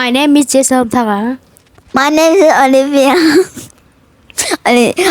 My name is Jason Thanga. My name is Olivia.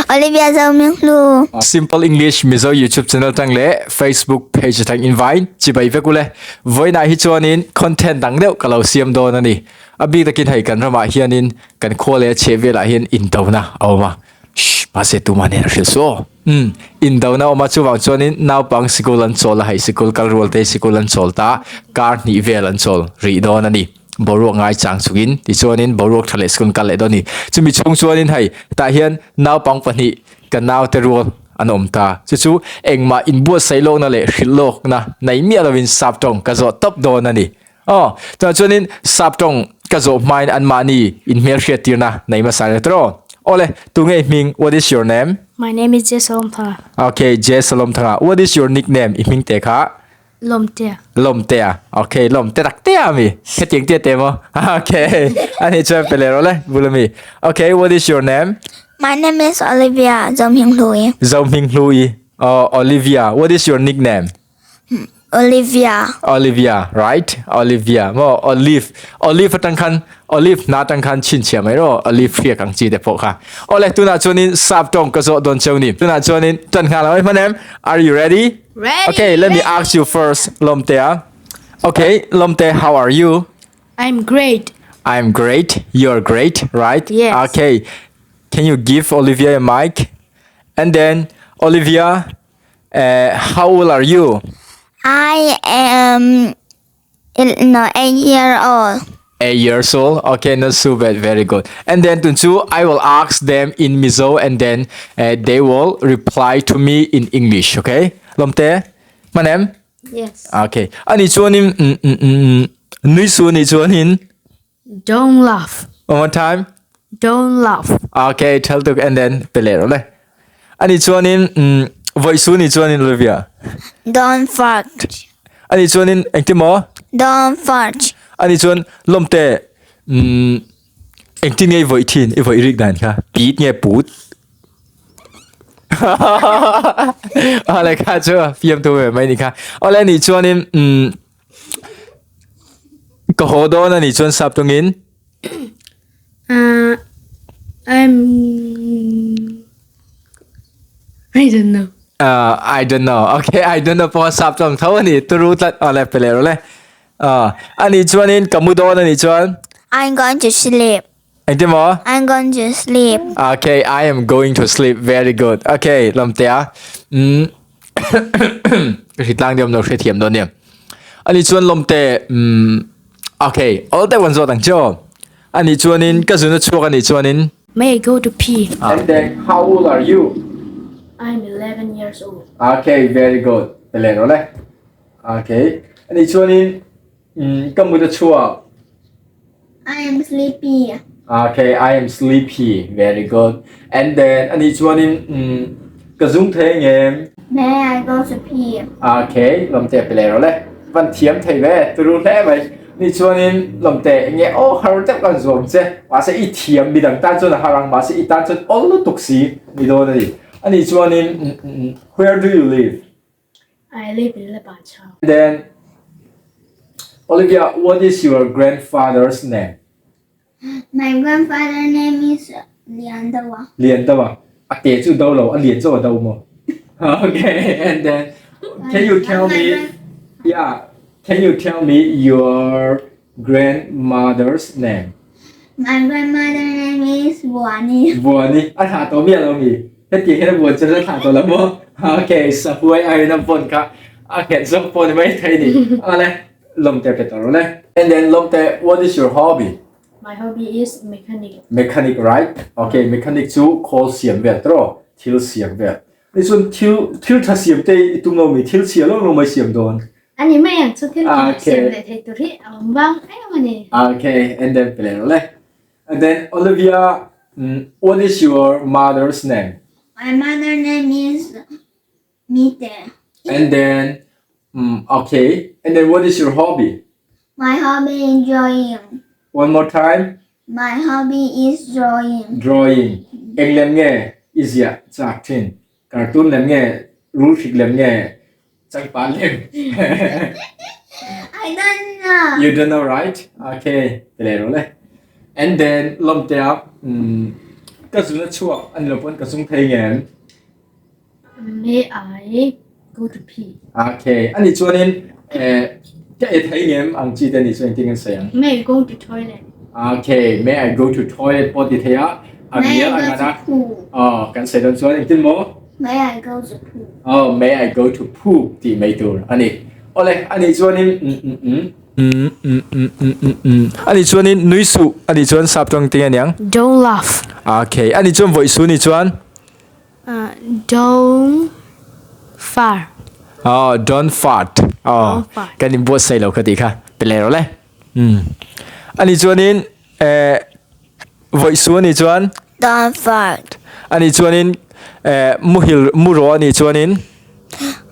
Olivia Zominglu. Simple English Mizo YouTube channel tang leh Facebook page tang invite chibai vek ule. Vawiinah hi chuanin content dang deuh ka lo siam dawn a ni. A bik takin hei kan ramah hianin kan khua leh a chheh velah hian indona a awm a. Shh, mahse tumah nen a hrilh suh aw. Umm, indona a awm a chuvang chuanin naupang sikul an chawl a, hei sikul kal rual te sikul an chawl ta, kar hnih vel an chawl rih dawn a ni. Boruak ngai chang chungin tichuanin boruak tha leh sikul an kal leh dawn a ni. Chumi chhung chuanin hei hetah hian naupang pahnih ka naute rual an awm ta. Chu chu engmah inbuatsaih lawkna leh hrilh lawkna nei miah lovin sap tawng ka zawh tawp dawn a ni. Aw, chuvang chuanin sap tawng ka zawh hmain anmahni inhmelhriat tirna nei hmasa reng tawh. Awle, tunge i hming? What is your name? My name is J Salomthanga. Okay, J Salomthanga. What is your nickname? I hming te kha? Lawmtea. Lawmtea. Okay, Lawmte tak tea ami. Hetiang tia te maw? Okay, ani chuan pe leh rawh le, bul ami. Okay, what is your name? My name is Olivia Zohminghlui. Zohminghlui. Oh, Olivia. What is your nickname? Olivia. Olivia, right? Olivia. Mo Olive. Olive atang khan Olive na atang khan chin chhia mai ro. Olive hriak ang chi te pawh kha. Ole tunah chuanin sap tawng ka zawh dawn cheu ni. Tunah chuanin tan nghal ang hman em? Are you ready? Ready. Okay, let me ask you first, Lomtea. Okay, Lomte, how are you? I'm great. I'm great. You're great, right? Yes. Okay. Can you give Olivia a mic? And then Olivia, Uh, how old are you? I am no, 8 year old. 8 years old. Okay, not so bad. Very good. And then Tunchu, I will ask them in Mizo and then they will reply to me in English. Okay? Lomte, my name? Yes. Okay. Ani chuanin nui su ni chuanin. Don't laugh. One more time. Don't laugh. Okay, tell tuk and then pele ro le. Ani chuanin voi su ni chuanin Olivia. Don't fart. Ani chuanin engti mo? Don't fart. Ani chuan lomte engti nge voi thin i voi rik dan kha pit nge put. Ale kha chu fiam tu ve mai ni kha. Ole ni chuanin Ka haw dawn a nih chuan sap tawngin. Uh, I'm I don't know. Uh, I don't know. Okay, I don't know pawh sap tawng tho a ni. Turu tlat awle pe leh rawh le. Uh, a nih chuanin ka mu dawn a nih chuan. I'm going to sleep. Engtin maw? I'm going to sleep. Okay, I am going to sleep. Very good. Okay, Lawmtea. Mm. Ka hritlang diam lo hrethiam dawn nia. Ani chuan Lawmte, mm, okay, all te wan zawt ang che aw. Ani chuanin ka zuna chhuak ani chuanin. May I go to pee? And then how old are you? I'm 11 years old. Okay, very good. Pele ro le. Okay. Ani chuanin mm, ka mut a chhuak. I am sleepy. Okay, I am sleepy. Very good. And then ani chuanin mm, ka zung thei ngem. May I go to pee? Okay, lawmte pe le ro le. Van thiam thei ve, turu hle mai. Ni chuanin lawmte nge o har deuh kan zuam che. Mahse i thiam midang tan chuan a har ang, mahse i tan chuan awl lutuk si ni dawn ani. Ani chuanin mm, mm, where do you live? I live in Lebanon. Then Olivia, what is your grandfather's name? My grandfather name is Liandawa. Lian dawa. A te chu do lo, a lian chu a do mo. Okay, and then can you tell me yeah, can you tell me your grandmother's name? My grandmother name is Buani. Buani, a thlah tawh miah lo mi. Hetiang hian a buan chu a thlah tawh lo maw? Okay, sahuai aiin a vawn kha a nghet zawk pawh ni mai thei ni. Awle, Lawmte pe tawh rawh le. And then Lawmte, what is your hobby? My hobby is mechanic. Mechanic, right? Okay, mechanic chu khawl siam vel tawh, thil siam vel. Ni chuan thil thil tha siam te i tum lo mi, thil chhia lo lo mai siam dawn. Ani mai ang chu thil tha siam leh thei tur hi a awm vang em a ni. Okay, and then pe leh rawh le. And then Olivia, what is your mother's name? My mother name is Mite. And then, okay, and then what is your hobby? My hobby is drawing. One more time. My hobby is drawing. Drawing. Eng lem nge i ziah chak thin? Cartoon lem nge, rul hrik lem nge, changpan lem? I don't know. know. You don't know right? Okay, ti leh rawh le. And then lawmtea um ka zun a chhuak a ni lo pawn ka zung thei ngem? May I go to pee? Okay, ani chuanin eh ka e thei ngem ang chi te ni chuan engtin kan sawi ang? May I go to toilet? Okay, may I go to toilet pawh ti thei a, a May bial I a go ngan to a. poo? Aw, kan sawi dawn chuan engtin maw? May I go to poo? Aw, may I go to poop tih mai tur a ni. Awle, ani chuanin um um um. Um um um um um um. Ani chuanin nui suh ani chuan sap tawng ting aniang. Don't laugh. Okay, ani chuan vawih su ni chuan. Uh, don't fart. Oh, don't fart. Oh, kan in buatsaih lo ka tih kha pe leh rawh le. Um. Ani chuanin eh vawih su ani chuan. Don't fart. Ani chuanin eh muhil mu rawh ani chuanin.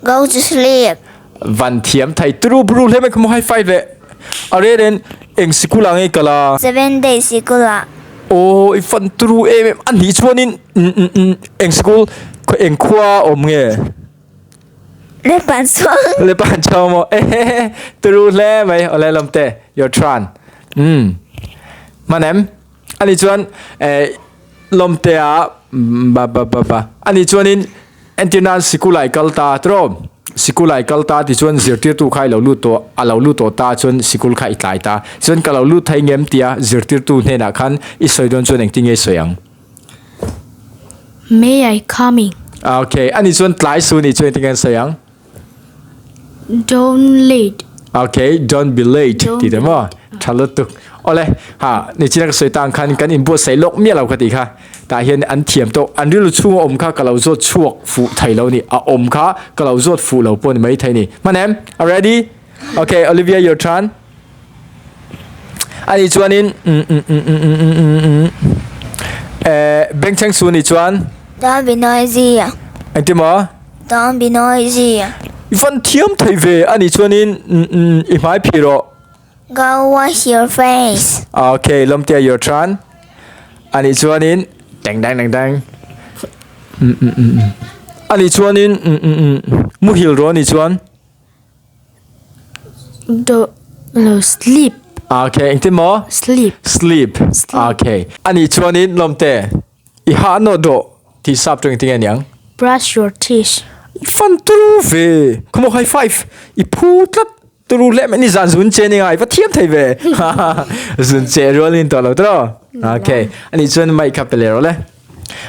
Go to sleep. Van thiam thei turu buru hle mai kha maw high five leh. A rel in eng sikul ah ngei kal a. Seven day sikul ah. Aw i fan turu em em a nih chuanin umm umm umm eng sikul eng khua awm nge. Le pan chhuang. Le pan chhuang maw ehehe turu hle mai awle lawm te your turn umm hman em. Ani chuan eh lawmtea ba ba ba ba ani chuanin entir nan sikul ah i kal ta tawh sikul ah i kal ta tichuan zirtirtu kha i lo lut tawh a lo lut tawh ta chuan sikul kha i tlai ta chuan ka lo lut thei ngem tia zirtirtu hnenah khan i sawi dawn chuan engtin nge i sawi ang. May I come in? Okay ani chuan tlai su ni chuan engtin nge an sawi ang. Don't late. Okay, don't be late ti te maw? Tha lutuk. Awle, ha, nichina ka sawi tang khan kan inbuatsaih lawk miah lo ka tih kha. Tah hian an thiam tawh, an rilru chhunga awm kha ka lo zawt chhuak fuh thei lo ni. A awm kha ka lo zawt fuh lo pawh ni mai thei ni. Hman em? A ready? Okay, Olivia your turn. Ani chuanin mm mm mm mm mm mm mm mm eh bengchheng su ni chuan Don't be noisy. Engti maw? Don't be noisy. I van thiam thei ve a nih chuanin i hmai phih rawh. Go wash your face. Okay, Lawmtea your turn. A nih chuanin deng deng deng deng. A nih chuanin muhil rawh a nih chuan. Do lo sleep. Okay, engtin maw? Sleep. Sleep. Okay. A nih chuanin Lawmte. I ha nawh dawh tih sap chu engtin nge niang? Brush your teeth. I fan turu ve. Khawmaw high five. I phu tlat turu leh mai ni zan zun che ni ngai va thiam thei ve. Zun che rual in tawh lo tawh. Okay. Ani chuan mic kha pe leh rawh le.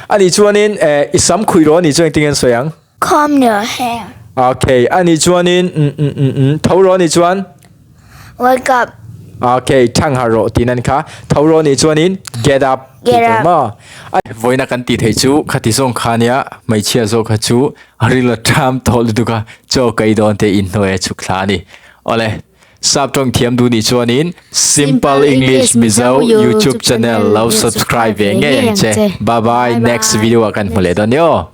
Ani chuanin eh i sam khui rawh ani chuan engtin nge an sawi ang? Comb your hair. Okay. Ani chuanin mm mm mm mm tho rawh ani chuan. Wake up. Okay, thang har rawh tih nan kha. Tho rawh nih chuanin get up tih tur maw? Vawiina kan tih theih chu khati zawng kha nia, hmeichhia zawk kha chu a ril a ṭam tawh lutuk a, chaw ka ei dawn te inhnuai a chhuk thla a ni. Awle, sap ṭawng thiam duh nih chuanin Simple English Mizo YouTube channel lo subscribe ve ngei ang che. Bye bye, next video ah kan hmu leh dawn ni aw.